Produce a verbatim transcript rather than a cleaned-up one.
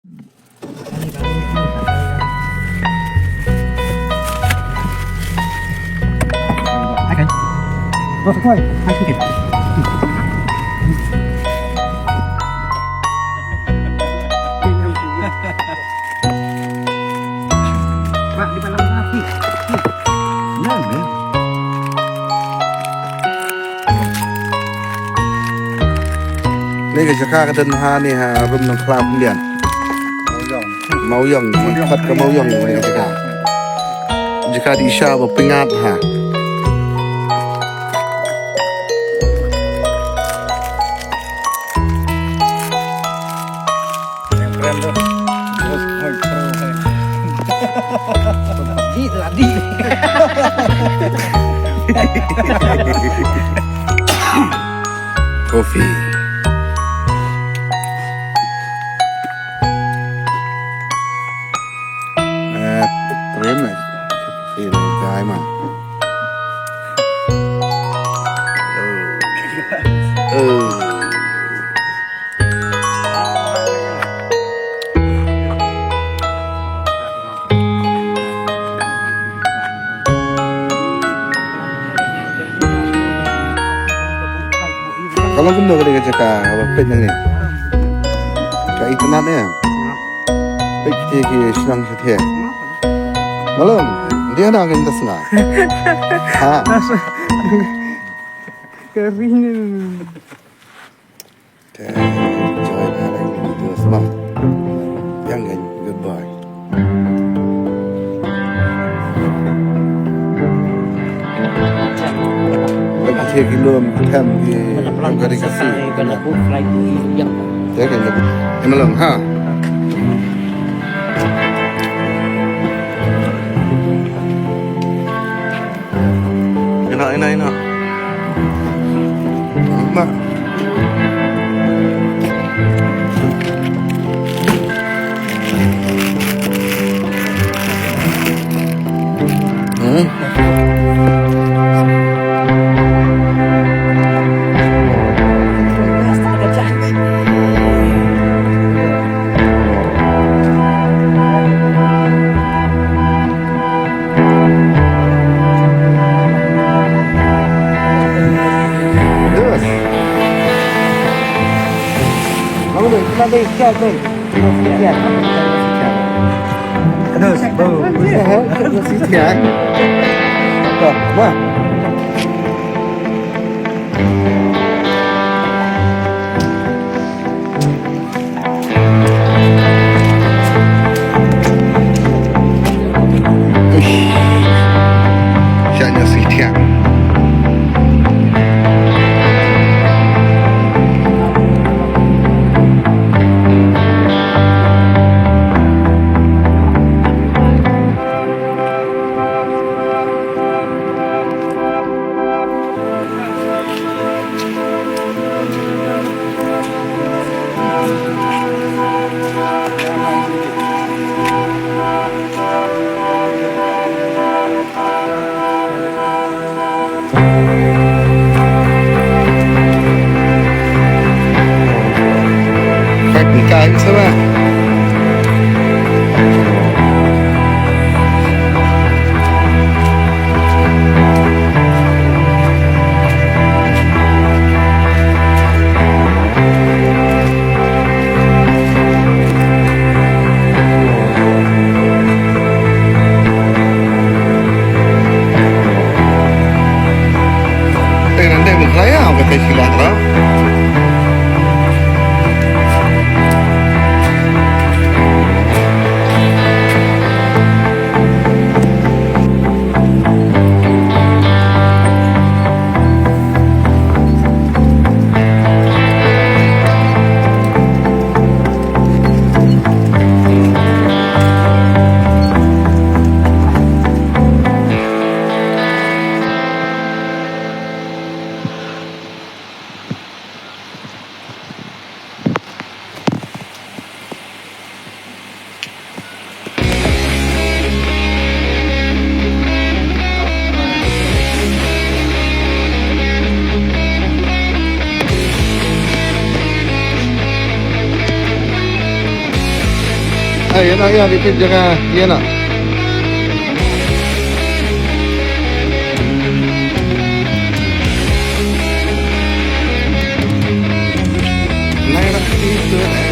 Kane ka jaka ka don ha ne ha Rum Nongkhlaw Khyndiat. Mawiong, ki khot ka Mawiong kane ka jaka. Jaka dih sha ba pyngngad ha. Coffee. Eh, trim eh. Coffee, guy man. Oh. Oh. Ka long kumno ka dei ka jaka kaba peit nangne? Ka itynnad ne? Peit ki shnong shatei. Malum, dia na ngin das na. Ha. Ka ri ne. Te, join ha la ki video sma. Yang kan, goodbye. Bagi saya kilo, macam di, yang kari kasi. Te kan, em long, ha. Ina, ina, ina. Mak. Hmm. Uish. Shah ïa si thiang. Ai, ïa na, ïa, repeat jaka, ïa na. Line up, please, sir.